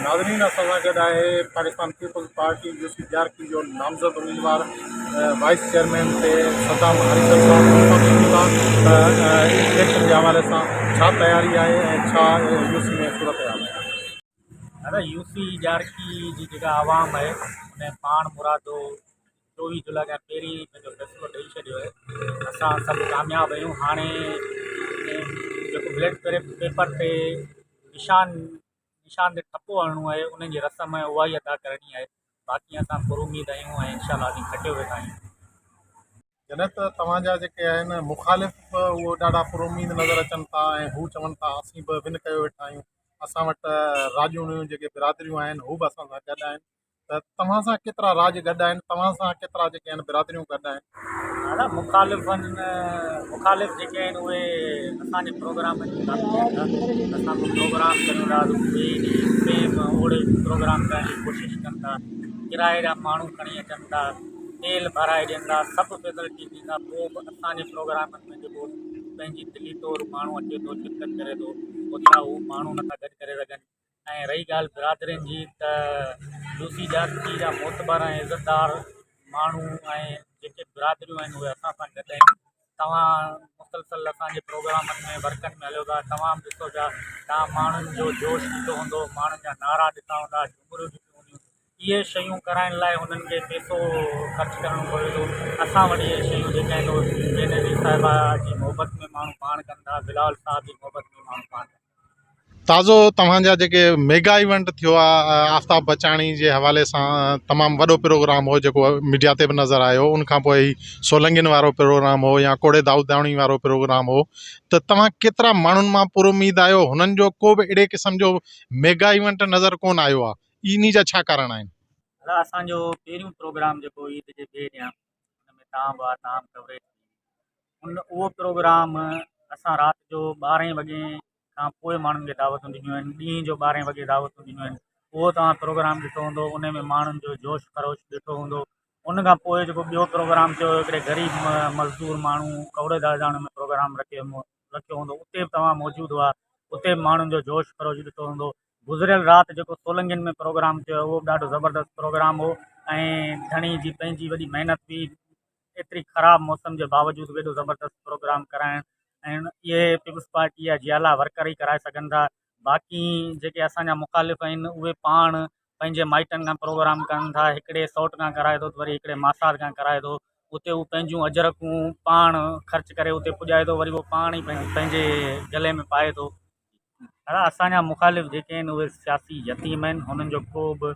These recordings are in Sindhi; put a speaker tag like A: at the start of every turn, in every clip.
A: ناظرين اسان سان گڏ آهي Pakistan Peoples Party U C Jaharki جو نامزد اميدوار وائيس چيئرمين تي صدام هريسر صاحب ان کان پڇون ٿا ته اليڪشن جي حوالي سان ڇا تياري آهي ۽ ڇا يو سي ۾ صورتحال آهي.
B: دادا يو سي ڄارڪي جي جيڪا عوام آهي ان پاڻ مرادو 24 جولاء کان پهرين ئي پنهنجو فيصلو ڏئي ڇڏيو آهي اسان سڀ ڪامياب آهيون هاڻي جيڪو بيلٽ پيپر تي نشان نشان تي ٺپو هڻڻو آهي ان جي رسم آهي اها ئي ادا ڪرڻي آهي باقي اسان پر اميد آهيون ۽ انشاء الله اسين کٽيو ويٺا آهيون.
A: جڏهن ته توهان جا جيڪي آهن مخالف به اهو ڏاڍا پر اميد نظر اچن ٿا ۽ هو چون ٿا اسين به ون ڪيو ويٺا آهيون اسان وٽ راڄوڻيون جيڪي برادريون آهن هو به اسان سان گڏ آهن ته توهان سان ڪيترا راڄ گڏ آهن، توهان سان ڪيترا جيڪي آهن برادريون گڏ آهن؟
B: دادا مخالفن مخالف جيڪي آهن اهي اسان جي پروگرامن جي ڪاپي ڪن ٿا اسان ڪو پروگرام ڪريون ٿا ته ٻئي ڏينهن سيم اوڙي پروگرام ڪرڻ جي ڪوشش ڪن ٿا ڪرائي جا ماڻهو کڻي اچن ٿا تيل ڀرائي ڏين ٿا سڀ فيسلٽي ڏين ٿا پوء به اسان جي پروگرامن ۾ جيڪو پنهنجي دلي طور ماڻهو اچي ٿو شرڪت ڪري ٿو اوترا هو ماڻهو نٿا گڏ ڪري سگهن ۽ رهي ڳالهه برادرين جي ته لوسي جاتي جا معتبر ۽ عزتدار ماڻهو ۽ جيڪي برادريون آهن اهي اسان سان گڏ آهن توهان مسلسل اسان جي پروگرامن ۾ ورڪن ۾ هليو ٿا توهان به ڏسو پيا توهان ماڻهن جو جوش ڏٺو هوندو ماڻهن جا نعرا ڏٺا هوندا جهمريون ڏٺيون هونديون اهي شيون ڪرائڻ لاء هنن کي پئسو خرچ ڪرڻو پوي ٿو اسان وٽ اهي شيون جيڪي آهن اهي بينظير صاحبه جي محبت ۾ ماڻهو پاڻ ڪن ٿا بلاول صاحب جي محبت ۾ ماڻهو پاڻ ڪن ٿا.
A: تازو توهان جا جيڪي ميگا ايونٽ ٿيو آ آفتاب بچاڻي جي حوالي سان تمام وڏو پروگرام هو جيڪو ميڊيا تي به نظر آيو ان کان پوء هي سولنگين وارو پروگرام هو يا ڪوڙي دائوداڻي وارو پروگرام هو ته توهان ڪيترا ماڻهن مان پر اميد آهيو هنن جو ڪو به اهڙي قسم جو ميگا ايونٽ نظر ڪون آيو آ انهي جا ڇا ڪارڻ آهن؟
B: دادا اسان جو پهريون پروگرام جيڪو عيد جي ٻئي ڏينهن ان ۾ تان به آ تان به ڪوريج ٿي ان اهو پروگرام اسان رات جو ٻارهين وڳي کان پوء ماڻهن کي دعوتون ڏنيون آهن ڏينهن جو ٻارهين وڳي دعوتون ڏنيون آهن اهو توهان پروگرام ڏٺو هوندو ان ۾ ماڻهن جو جوش خروش ڏٺو هوندو ان کان پوء جيڪو ٻيو پروگرام ٿيو هڪڙي غريب مزدور ماڻهو ڪوڙي داداڻ ۾ پروگرام رکيو رکيو هوندو اتي به توهان موجود هئا اتي به ماڻهن جو جوش خروش ڏٺو هوندو گذريل رات جيڪو سولنگين ۾ پروگرام ٿيو اهو به ڏاڍو زبردست پروگرام هو ۽ ڌڻي جي پنهنجي وڏي محنت هئي ايتري خراب موسم جي باوجود به ايڏو زبردست پروگرام ڪرائڻ ۽ اهي پيپلز پارٽي جا جيالا ورڪر ئي ڪرائي سگهن ٿا باقي جيڪي اسان جا مخالف آهن اهي پاڻ پنهنجي مائٽن کان پروگرام ڪن ٿا هڪڙي سئوٽ کان ڪرائي ٿو ته وري هڪڙي ماسات کان ڪرائي ٿو اتي هو پنهنجون اجرڪون پاڻ خرچ ڪري اتي پڄائي ٿو وري هو پاڻ ئي پنهنجي گلي ۾ پائي ٿو. اسان جا مخالف جيڪي آهن اهي سياسي يتيم آهن هنن جو ڪو به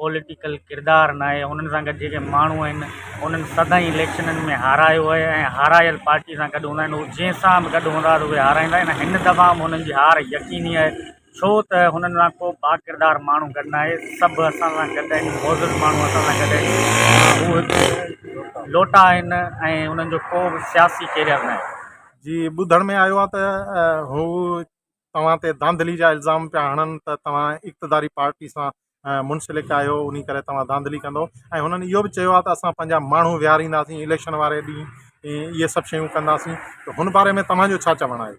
B: پوليٽيڪل ڪردار ناهي انهن سان گڏ جيڪي ماڻهو آهن انهن سدائين اليڪشنن ۾ هارايو آهي ۽ هارايل پارٽي سان گڏ هوندا آهن هو جنهن سان به گڏ هوندا ته اهي هارائيندا آهن هن دفعا به هنن جي هار يقيني آهي ڇو ته هنن سان ڪو باڪردار ماڻهو گڏ ناهي سڀ اسان سان گڏ آهن معزز ماڻهو اسان سان گڏ آهن هو هڪ لوٽا آهن ۽ انهن جو ڪو به سياسي ڪيريئر ناهي.
A: جي ٻڌڻ ۾ آيو آهي ته هو توهان تي ڌانڌلي جا الزام پيا هڻن ته توهان اقتداري پارٽي سان منسلڪ آهيو انهي ڪري توهان ڌانڌلي ڪندو ۽ هنن اهو به چيو آهي ته اسان پنهنجا ماڻهو ويهارينداسين اليڪشن واري ڏينهن اهي سڀ شيون ڪنداسين ته هن باري ۾ توهان جو ڇا چوڻ آهي؟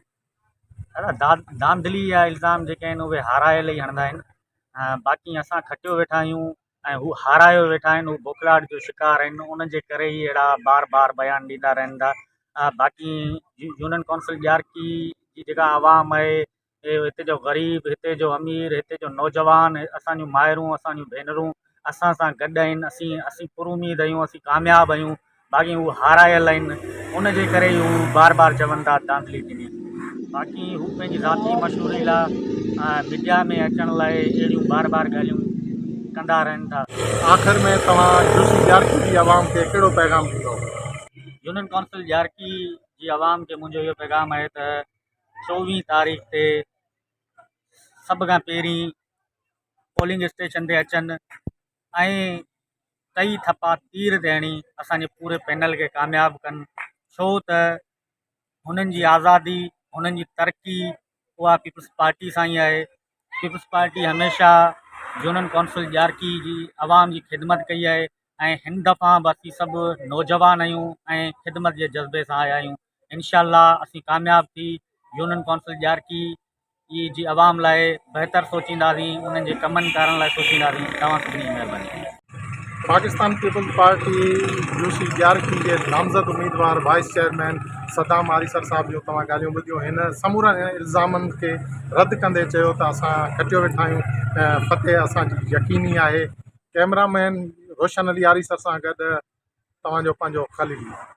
B: دادا ڌانڌلي جا الزام جيڪي آهن اهي هارايل ئي هڻندا آهن باقي اسان کٽيو ويٺا آهيون ۽ هو هارايو ويٺا آهن هو بوکلاهٽ جو شڪار آهن ان جي ڪري ئي اهڙا بار بار بيان ڏيندا رهن ٿا باقي يونين ڪائونسل ڄارڪي جي جيڪا عوام آهي هتي جو غريب هتي جو امير هتي جو نوجوان اسان جون مائرون اسان جون ڀينرون اسان سان گڏ آهن اسين اسين پر اميد آهيون اسين ڪامياب آهيون باقي هو هارايل آهن ان جي ڪري ئي هو بار بار چون ٿا ڌانڌلي ٿيندي. باقي هو پنهنجي ذاتي مشهوري لاء ميڊيا ۾ اچڻ لاء اهڙيون بار بار ڳالهيون ڪندا رهن ٿا.
A: آخر ۾ توهان يوسي ڄارڪي جي عوام کي ڪهڙو پيغام ڏيندؤ؟
B: يونين ڪائونسل ڄارڪي جي عوام کي منهنجو اهو پيغام آهي ته 24 تاريخ تي سڀ کان پهرين پولنگ اسٽيشن تي اچن ۽ ٽئي ٿپا تير تي هڻي اسان جي پوري پينل کي ڪامياب ڪن ڇو ته هنن جي آزادي هنن جي ترقي اها پيپلز پارٽي سان ئي آهي پيپلز پارٽي هميشه يونين ڪائونسل ڄارڪي جي عوام جي خدمت ڪئي آهي ۽ هن دفعا به اسين سڀ نوجوان آهيون ۽ خدمت جي جذبي سان آيا آهيون انشاء الله اسين ڪامياب ٿي يونين ڪائونسل ڄارڪي جي عوام لاء بهتر سوچينداسين انهن جي ڪمن ڪارن لاء سوچينداسين توهان سڀني جي مهرباني.
A: پاڪستان پيپلز پارٽي يوسي ڄارکي جي نامزد اميدوار وائيس چيئرمين صدام آريسر صاحب جون توهان ڳالهيون ٻڌيون هن سمورن الزامن کي رد ڪندي چيو ته اسان کٽيو ويٺا آهيون ۽ فتح اسان جي يقيني آهي ڪئميرا مين روشن علي آريسر سان گڏ توهان جو پنهنجو خليل.